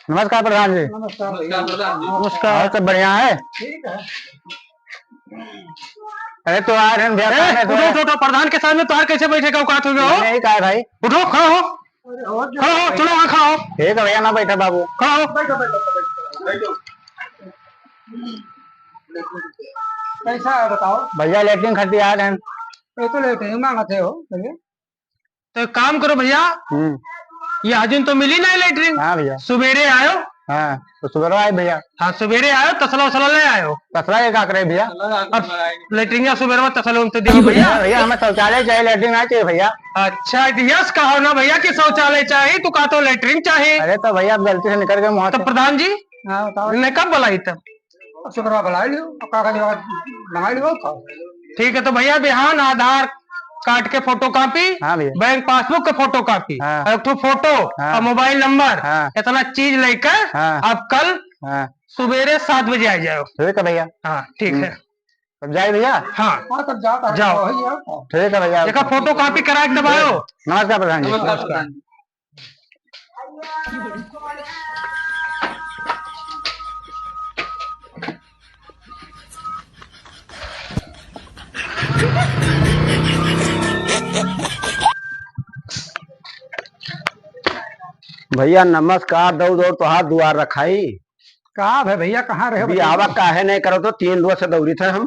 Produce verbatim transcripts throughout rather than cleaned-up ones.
नमस्कार प्रधान जी। नमस्कार भैया। नमस्कार। और सब बढ़िया है? ठीक है। अरे तो आ रहे हैं भैया, ए, सामने तो उठो, उठो, उठो, प्रधान के सामने तोहार कैसे बैठे का औकात हो गया हो? नहीं, नहीं, का है भाई? उठो, खड़ा हो। अरे, और जो खड़ा हो, चलो वहाँ खड़ा हो। ठीक है भैया, ना बैठा बाबू। खड़ा हो। बैठो, बैठो, बैठो, बैठो। कैसा है बताओ? भैया लेटरिन खातिर आ रहे हैं। ये तो लेटरिन मांगते हो भैया। तो एक काम करो भैया, हम्म। ये हजून तो मिली ना लेटरिन। हाँ भैया। सुबेरे आयो। हाँ, तो सुबेरे आए भैया। हाँ, सुबेरे आयो, तसला उसला ले आयो। तसला ये का करे भैया? अब लेटरिन या सुबेरे में तसला उनसे दियो भैया। भैया, हमें शौचालय चाहिए, लेटरिन आना चाहिए भैया। अच्छा, यस कहो ना भैया कि शौचालय चाहिए, तू कहा तो लेटरिन चाहिए। अरे तो भैया, अब गलती से निकल गए मुँह तो से। प्रधान जी, हाँ, बताओ। ने कब बुलाई तब? अब शुक्रवार बुला लियो, अब का करियो, मंगा लियो, खाओ। ठीक है, तो भैया बिहान आधार कार्ड के फोटोकॉपी, हाँ भैया। बैंक पासबुक के फोटोकॉपी, हाँ। और एक ठो फोटो, हाँ। और मोबाइल नंबर, हाँ। इतना चीज लेकर हाँ। आप कल हाँ। सुबेरे सात बजे आ जाओ। ठीक है भैया। हाँ, ठीक हम्म। है। तब जाए भैया? हाँ। हाँ, तब जाओ, तब जाओ। वही है। ठीक है भैया। देखा, फोटोकॉपी करा के तब आयो। नमस्कार प्रधान जी। नमस्कार प्रधान जी। भैया नमस्कार, दौड़ दौड़ तोहार दुआर रखाई। का भे भैया, कहाँ रहे हो? बियाहवा काहे नहीं करो तो तीन रोज से दौड़ी थे हम,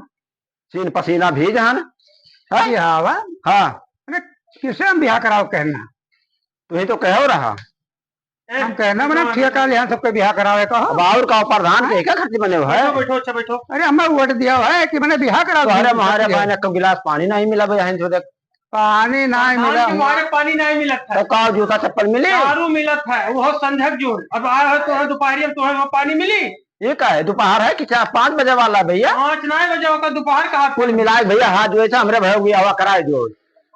सीन पसीना भीज हन। हाँ? बियाहवा? हाँ। अरे किसे हम बियाह कराओ कहना? तू ही तो कहो रहा। हम कहना बना ठेका लिया सबके बियाह करावे का हो। अब और का प्रधान के हाँ? क्या खातिर बने हो है? बैठो, बैठो, अच्छा बैठो। अरे हमें वोट दिया है कि मैंने बियाह कराओ। तो अरे हमारे पानी को गिलास पानी नहीं मिला भाई, यहाँ जो देख। पानी नहीं प्रधान मिला जी, हमारे पानी नहीं मिलत है। तो का जूता चप्पल मिले? दारू मिलत है, वो संझक जून। अब आए हो तो है दोपहरी, अब तुम्हें वहाँ पानी मिली? ये का है, दोपहर है कि चार, पाँच बजे वाला है भैया? पाँच नहीं बजे होगा, दोपहर कहाँ कुल मिलाए भैया, हाथ जो है हमरे भैया की हवा कराए जो।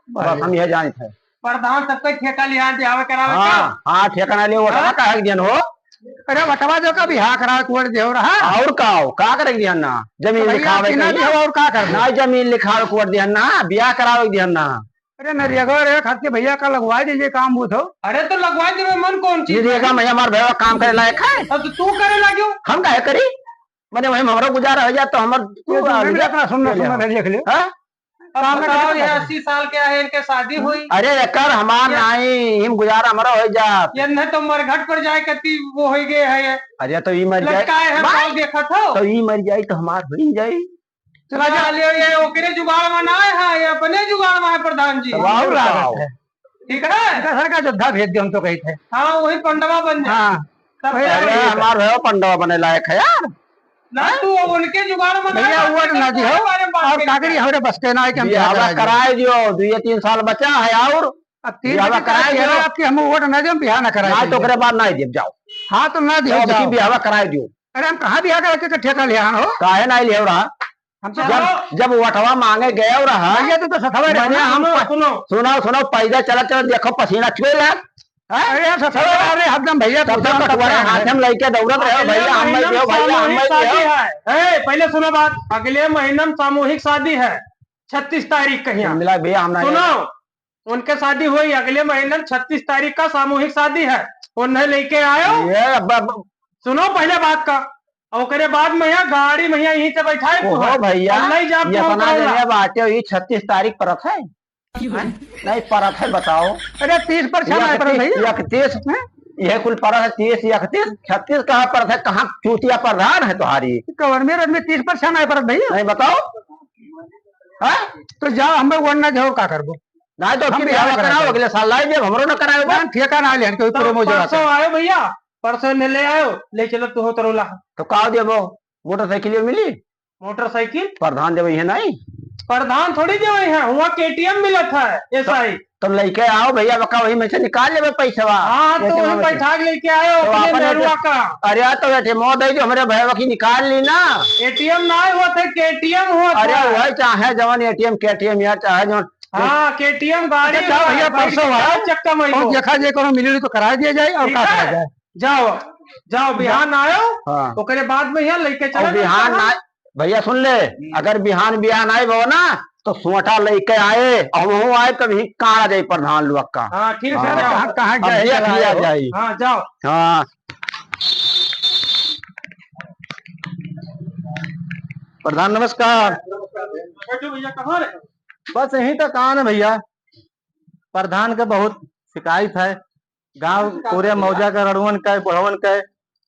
बस हम यह जानते हैं। प्रधान सबके ठेका लिया, आवे करावे हाँ, का? हाँ, ठेका ना ले, वोटवा हाँ? काहे के दिहन हो? अरे, वोटवा जो का बियाह करावे के वोट देहो रहा। और का हो? का करे के दिहन ना? जमीन तो भैया, लिखावे के ना लिए? दिहो और का करबो? ना, जमीन लिखावे के वोट दिहन ना, बियाह करावे के दिहन ना। अरे, नरेगा रे, खातिर भैया का लगवा दीजिए काम बूथ हो। अरे, तो लगवा दे, मन कौन चीज नरेगा है? में हमार भैया काम करे लायक है। अब तो तू करे लाग्यो। हम काहे करी? मने वही में हमरो गुजारा हो जात तो हमर ये तो मैं भी अपना सुनना, सुनना देख लियो। हाँ? अब काम में बताओ, कभी ये नहीं। अस्सी साल के है, इनके शादी हुई? अरे एकर हमार ये नाई, हिम गुजारा हमरा हो जात। ये नहीं तो मरघट पर जाए कती वो हो गए है ये। अरे तो ई मर जाए। लटकाए हैं, भाई, पाँव देखत हो? तो ई मर जाए तो हमार हो ही जाए। चला जा। ले, ये ओकरे जुगाड़ में ना है, ये अपने जुगाड़ में है प्रधान जी। तो और लागत है। ठीक है? इनका सर का जोधा भेज दे, हम तो कही थे। हाँ, वही पंडवा बन जाए। हाँ। तब वही क्या अरे, करेगा? हमार हो पंडवा बने लायक है यार। ना, तू अब उनके जुगाड़ में ना भैया, जा, वो ना तू दियो। हमारे बाप और के कागरी जुगाड़। हमरे बस के ना है कि हम बियाह बियाह कराए कराए दियो, दो ये तीन साल बचा है और अब तीन बियाह बजे कराए कराए दियो। दियो, आपकी हम वोट ना दे, हम बियाह ना कराए ना, तो दियो। ओकरे बाद ना दियो, जाओ। हाँ, तो ना दियो, जाओ, जाओ। बियाह कराए दियो। अरे, हम कहाँ बियाह कराए के ठेका लिया हो? काहे ना लियो रहा? हम तो जब, जब वोटवा मांगे गए रहा, भैया, तू तो सथवा रहे मने ना। हम सुनो, सुनो। सुनाओ, सुनाओ, पैदल चलत, चलत देखो, पसीना चुए लाग। हैं? अरे यार, ससुर, अरे, हरदम भैया, तब तक पूछो, कटोरा हाथ में लेके दौड़त रहे, अगले भैया, हम महीना में दियो, भैया, हम सामूहिक शादी दियो। है। ए, पहले सुनो बात, अगले महीना में सामूहिक शादी है, छत्तीस तारीख कहिया। मिला भैया, हम ना सुनो, उनके शादी हुई अगले महीना में, छत्तीस तारीख का सामूहिक शादी है, उन्हें लेके आयो। ये अब, अब सुनो पहले बात का, और ओकरे बाद में यहाँ गाड़ी में यहाँ यहीं से बैठाए ओहो तुम्हें। भैया, और नहीं जा ये तुम अपना कौन ला? जगह बाटे, ये छत्तीस तारीख परत है। हैं? नहीं परत है, बताओ। अरे तीस पर छह ना परत भैया। इकतीस, हैं? यह कुल परत है, तीस, इकतीस, छत्तीस कहाँ परत है, कहाँ चूतिया प्रधान है तुम्हारी? कवर में रन में तीस पर छह ना परत भैया। नहीं बताओ। हैं? तो जाओ, हम लोग वरना जाओ, का करबो? नहीं तो हम फिर बियाह बियाह कराओ, कराओ। अगले साल लाई जब हमरो न कराओ बा। ना, ठेका ना ले, कोई ना, पूरे मौजूद परसों है। आयो भैया, परसों ने ले आयो, ले चलो तू हो तरोला। तो का देबो? मोटरसाइकिल मिली? मोटरसाइकिल? प्रधान देवे है नहीं? प्रधान थोड़ी देवे है, हुआ केटीएम मिलत है, एसआई। तो लेके आओ भैया, बका वही में से निकाल लेबे पैसवा। हाँ, तो एटीएम वही में से। बैठा के लेके आयो तो अपने अपन नरुआ एटीएम का। अरे यार, तो एटीएम दे दो, हमरे भैया की निकाल ली ना। एटीएम ना हुआ था, केटीएम हुआ अरे था। वही चाहे जवन एटीएम, केटीएम यार, चाहे जवन। हाँ, केटीएम गाड़ी अच्छा, जाओ हुआ भैया, है, बैठ परसों के आओ। चक्का में और वो। देखा जाए, कोनो मिली तो करा दिया जाए और ठीक का है? करा जाए। जाओ, जाओ, बिहान आयो, हाँ। ओकरे बाद में यहाँ लेके चला और बिहान जाता है। ना, भैया सुन ले, हम्म। अगर बिहान, बिहान आए बो ना, तो सोटा लेके आए, और वहू आए, तब ही कहाँ जाए प्रधान लोग का। हाँ, ठीक से हाँ। जाओ। कहाँ, कहाँ अब जाए, देख चला लिया आए हो। जाए। हाँ, जाओ। हाँ। प्रधान नमस्कार। बैठो भैया, कहाँ रहे? बस यहीं तक आन है भैया, प्रधान के बहुत शिकायत है। गांव पूरे मौजा के रड़ुअन के, बुढ़वन के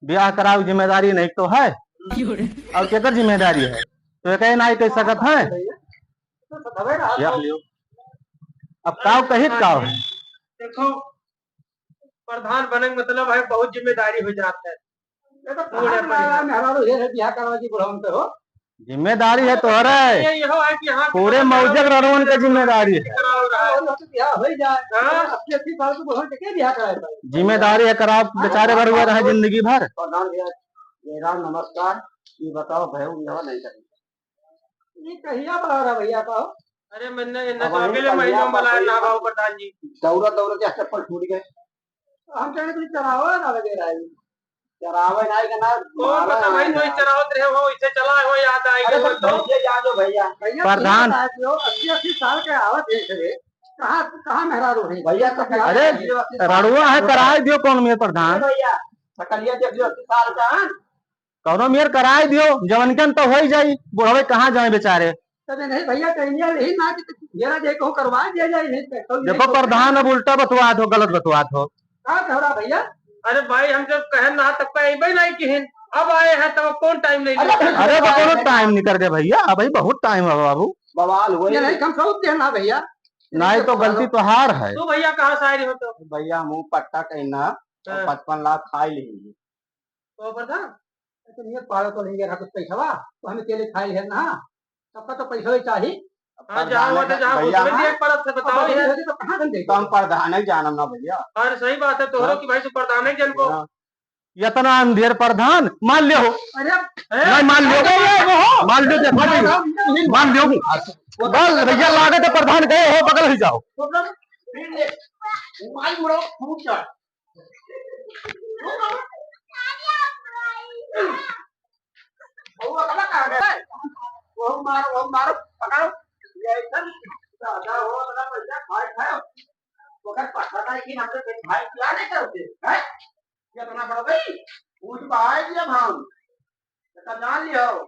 ब्याह करावे जिम्मेदारी नहीं तो है, और केकर जिम्मेदारी है? तो एक ही नाई कह सकत है। या, अब काव कहित काव है? देखो, प्रधान बने के मतलब है बहुत जिम्मेदारी हो जात है। ये तो कहाँ बूढ़े ना परिवार। मेहरारू ये है, बियाह करवा दी बुढ़वन के हो। जिम्मेदारी है तोहरे। ये, ये हो है कि हाँ, पूरे मौजक रड़वन के जिम्मेदारी है। कराओ रहा है। और तो बियाह हो ही जाए। हाँ। अस्सी अस्सी साल के बुढ़वन के के बियाह कराए पाए? जिम्मेदारी है, कराओ, बेचारे भरुआ रहे जिंदगी भर। प्रधान भैया, जय राम, नमस्कार। ये बताओ, भैया, ये नहीं करेंगे। ये कहिया बुला रहा भैया का हो? अरे, मैंने, इन्हें अब तो वही अगले कहिया महीनों में बुलाया ना, बाबू प्रधान जी। दौड़त दौड़त या चप्पल टूट गए। हम कहे कुछ चरावे ना लगे रहे। चरावे ना के ना, कौन मारा पता है भाई, ना। वही चरावत रहे हो, इसे चला हो, याद आएगा अरे, बोल तो दो। भैया, याद हो भैया। भैया, प्रधान। तुम बताए जो अस्सी अस्सी साल के आवत है सरे, कहाँ, कहाँ मेहरारू है? भैया, तो अरे, अस्सी अस्सी साल रड़ुआ है, के कराए दियो कौन मेर प्रधान? अरे भैया, सकलिया देख लियो, अस्सी साल का, हाँ? कौनो मेर कराए दियो, जवनकन तो होई जाई, बुढ़वे कहाँ जाए बेचारे। तबे नहीं भैया, कहिया यही ना कि घेरा दे कहूँ करवा दिया जाए, नहीं तो कौन देखो नहीं प्रधान, अब उल्टा बतवात हो, गलत बतवात हो। का कह रहा भैया? अरे भाई, हम जब कहे ना तब का अइबे नहीं किहिन, अब आए हैं तब कौन टाइम नहीं अरे लेते? अरे तो कौनो टाइम निकर दे भैया, अबही बहुत टाइम है बाबू। बवाल हुए। ये नहीं, कम से कम देना भैया। नहीं तो गलती तोहार है। तू भैया कहाँ से आए रहे हो तो? भैया, हम पट्टा कहना और हाँ। पचपन लाख खाई लेंगे। तो प्रधान, तो नियत पाड़ो तो लेंगे रहा कुछ पैसा, तो हमें तेले खाई है ना, सबका तो पैसा ही चाहिए। हाँ, जहाँ हुआ तो जहाँ भैया, घुसवे दिए पड़त से बताओ अब यार। तो कहाँ से देंगे? तो हम प्रधान ही जानम ना भैया। अरे सही बात है, तोहरो हाँ। कि भाई से प्रधान ही जन को। हाँ। इतना अंधेर प्रधान, मान लियो। अरे, नहीं, मान लियो। अरे, वो मान लियो, देखो भैया। मान लियो। बस भैया, लागत है प्रधान गए हो, बगल ही जाओ। वो माल मुड़ो, फूट जाए। वो अगला कहाँ गया? वो मारो, वो मारो, पकड़ो। ये इधर दादा हो, बड़ा पैसा खाए खाओ। मगर पता नहीं कि हमसे कुछ भाई क्या नहीं करते, हैं? ये अपना बड़ा भाई, पूछ पाए कि अब हम, तो जान लियो।